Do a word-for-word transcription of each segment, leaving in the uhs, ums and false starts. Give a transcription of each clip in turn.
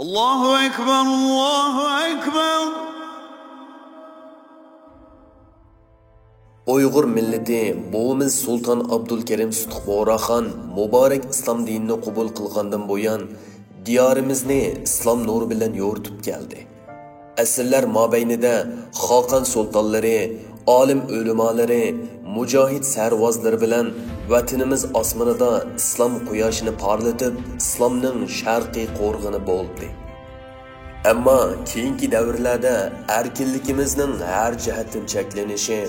ئاللاھۇ ئەكبەر، ئاللاھۇ ئەكبەر. ئۇيغۇر مىللىتى بوۋىمىز سۇلتان ئابدۇلكېرىم سۇتۇق بۇغراخان مۇبارەك ئىسلام دىنىنى قوبۇل قىلغاندىن بۇيان، دىيارىمىزنى ئىسلام نۇرى بىلەن يورۇتۇپ كەلدى. ئەسىرلەر مابەينىدە خاقان سۇلتانلىرى، ئالىم ئۆلىمالىرى، مۇجاھىد سەرۋازلىرى بىلەن ۋەتىنىمىز ئاسمىنىدا ئىسلام قۇياشىنى پارلىتىپ، ئىسلامنىڭ شەرقىي قورغىنى بولدى. ئەمما كېيىنكى دەۋرلەردە ئەركىنلىكىمىزنىڭ ھەر جەھەتتىن چەكلىنىشى،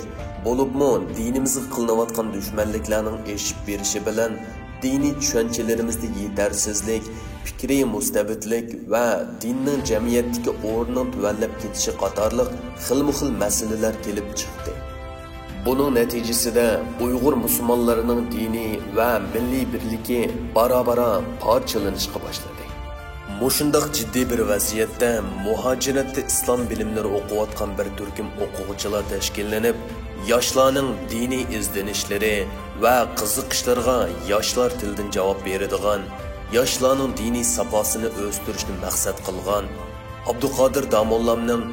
بولۇپمۇ دىنىمىزغا قىلىنىۋاتقان دۈشمەنلىكلەرنىڭ ئېشىپ بېرىشى بىلەن دىنىي چۈشەنچىلىرىمىزدە يېتەرسىزلىك، پىكرىي مۇستەبىتلىك ۋە دىننىڭ جەمئىيەتتىكى ئورنىنىڭ تۆۋەنلەپ كېتىشى قاتارلىق خىلمۇخىل مەسىلىلەر كېلىپ چىقتى. بۇنىڭ نەتىجىسىدە ئۇيغۇر مۇسۇلمانلىرىنىڭ دىنىي ۋە مىللىي بىرلىكى بارا-بارا پارچىلىنىشقا باشلىدى. مۇشۇنداق جىددىي بىر ۋەزىيەتتە مۇھاجىرەتتە ئىسلام بىلىملىرى ئوقۇۋاتقان بىر تۈركۈم ئوقۇغۇچىلار تەشكىللىنىپ، ياشلارنىڭ دىنىي ئىزدىنىشلىرى ۋە قىزىقىشلىرىغا ياشلار تىلىدىن جاۋاب بېرىدىغان، ياشلارنىڭ دىنىي ساپاسىنى ئۆستۈرۈشنى مەقسەت قىلغان ئابدۇقادىر داموللامنىڭ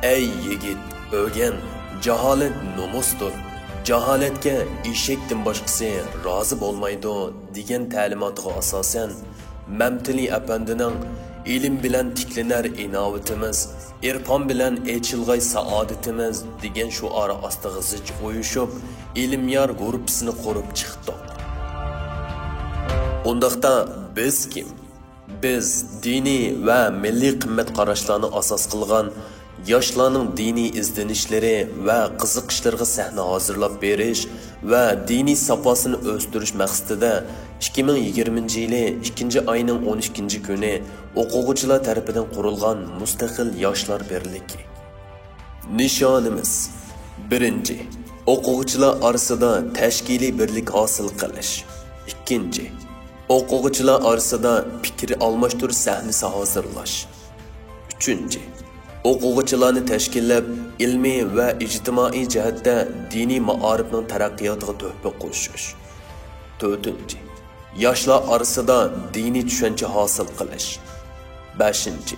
«ئەي يىگىت، ئۆگەن، جاھالەت نومۇستۇر، جاھالەتكە ئېشەكتىن باشقىسى رازى بولمايدۇ» دېگەن تەلىماتىغا ئاساسەن، مەمتىلى ئەپەندىنىڭ «ئىلىم بىلەن تىكلىنەر ئىناۋىتىمىز، ئېرپان بىلەن ئېچىلغاي سائادىتىمىز» دېگەن شوئارى ئاستىغا زىچ ئۇيۇشۇپ، ئىلىميار گۇرۇپپىسىنى قۇرۇپ چىقتۇق. ئۇنداقتا بىز كىم؟ بىز دىنىي ۋە مىللىي قىممەت قاراشلارنى ئاساس قىلغان ياشلارنىڭ دىنىي ئىزدىنىشلىرى ۋە قىزىقىشلىرىغا سەھنە ھازىرلاپ بېرىش ۋە دىنىي ساپاسىنى ئۆستۈرۈش مەقسىتىدە ئىككى مىڭ يىگىرمىنچى يىلى ئىككىنچى ئاينىڭ ئون ئىككىنچى كۈنى ئوقۇغۇچىلار تەرىپىدىن قۇرۇلغان مۇستەقىل ياشلار بىرلىكى. نىشانىمىز: بىرىنچى، ئوقۇغۇچىلار ئارىسىدا تەشكىلىي بىرلىك ھاسىل قىلىش. ئىككىنچى، ئوقۇغۇچىلار ئارىسىدا پىكىر ئالماشتۇرۇش سەھنىسى ھازىرلاش. ئۈچىنچى، ئوقۇغۇچىلارنى تەشكىللەپ، ئىلمىي ۋە ئىجتىمائىي جەھەتتە دىنىي مائارىپنىڭ تەرەققىياتىغا تۆھپە قوشۇش. تۆتىنچى، ياشلار ئارىسىدا دىنىي چۈشەنچە ھاسىل قىلىش. بەشىنچى،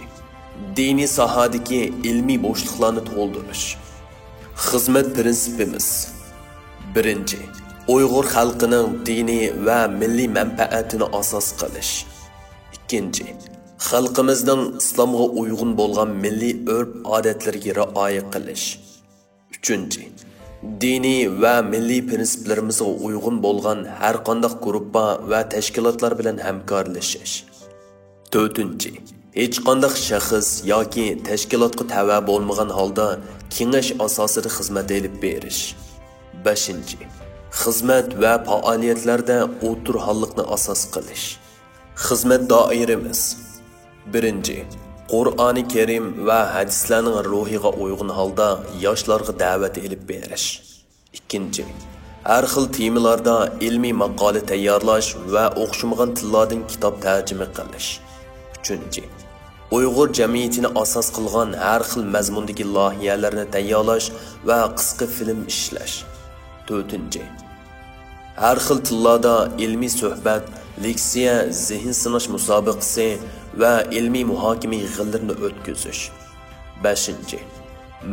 دىنىي ساھەدىكى ئىلمىي بوشلۇقلارنى تولدۇرۇش. خىزمەت پىرىنسىپىمىز: بىرىنچى، ئۇيغۇر خەلقىنىڭ دىنىي ۋە مىللىي مەنپەئەتىنى ئاساس قىلىش. ئىككىنچى، خەلقىمىزنىڭ ئىسلامغا ئۇيغۇن بولغان مىللىي ئۆرپ-ئادەتلىرىگە رىئايە قىلىش. ئۈچىنچى، دىنىي ۋە مىللىي پىرىنسىپلىرىمىزغا ئۇيغۇن بولغان ھەرقانداق گۇرۇپپا ۋە تەشكىلاتلار بىلەن ھەمكارلىشىش. تۆتىنچى، ھېچقانداق شەخس ياكى تەشكىلاتقا تەۋە بولمىغان ھالدا كېڭەش ئاساسىدا خىزمەت ئېلىپ بېرىش. بەشىنچى، خىزمەت ۋە پائالىيەتلەردە ئوتتۇرىھاللىقنى ئاساس قىلىش. خىزمەت دائىرىمىز: بىرىنچى، قۇرئانى كەرىم ۋە ھەدىسلەرنىڭ روھىغا ئۇيغۇن ھالدا ياشلارغا دەۋەت ئېلىپ بېرىش. ئىككىنچى، ھەر خىل تېمىلاردا ئىلمىي ماقالە تەييارلاش ۋە ئوخشىمىغان تىللاردىن كىتاب تەرجىمە قىلىش. ئۈچىنچى، ئۇيغۇر جەمئىيىتىنى ئاساس قىلغان ھەر خىل مەزمۇندىكى لايىھەلەرنى تەييارلاش ۋە قىسقا فىلىم ئىشلەش. تۆتىنچى، ھەر خىل تىللاردا ئىلمىي سۆھبەت، لېكسىيە، زېھىن سىناش مۇسابىقىسى ۋە ئىلمىي مۇھاكىمە يىغىنلىرىنى ئۆتكۈزۈش. بەشىنچى،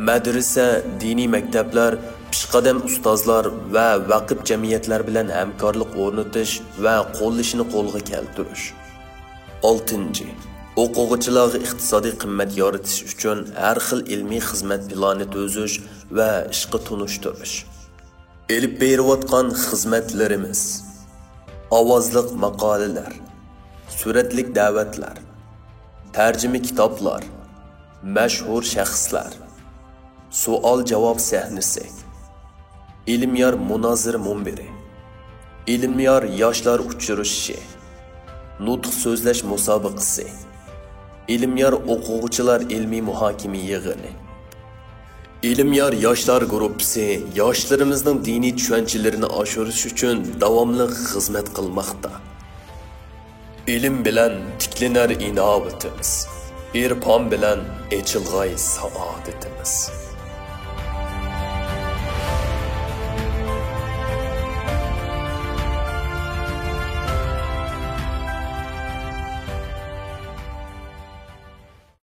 مەدرىسە، دىنىي مەكتەپلەر، پېشقەدەم ئۇستازلار ۋە ۋەقىپ جەمئىيەتلەر بىلەن ھەمكارلىق ئورنىتىش ۋە قوللىشىنى قولغا كەلتۈرۈش. ئالتىنچى، ئوقۇغۇچىلارغا ئىقتىسادىي قىممەت يارىتىش ئۈچۈن ھەر خىل ئىلمىي خىزمەت پىلانى تۈزۈش ۋە ئىشقا تونۇشتۇرۇش. ئېلىپ بېرىۋاتقان خىزمەتلىرىمىز: ئاۋازلىق ماقالىلەر، سۈرەتلىك دەۋەتلەر، تەرجىمە كىتابلار، مەشھۇر شەخسلەر، سوئال-جاۋاب سەھنىسى، ئىلىميار مۇنازىرە مۇنبىرى، ئىلىميار ياشلار ئۇچرىشىشى، نۇتۇق سۆزلەش مۇسابىقىسى، ئىلىميار ئوقۇغۇچىلار ئىلمىي مۇھاكىمە يىغىنى. ئىلىميار ياشلار گۇرۇپپىسى ياشلىرىمىزنىڭ دىنىي چۈشەنچىلىرىنى ئاشۇرۇش ئۈچۈن داۋاملىق خىزمەت قىلماقتا. ئىلىم بىلەن تىكلىنەر ئىناۋىتىمىز، ئېرپان بىلەن ئېچىلغاي سائادىتىمىز.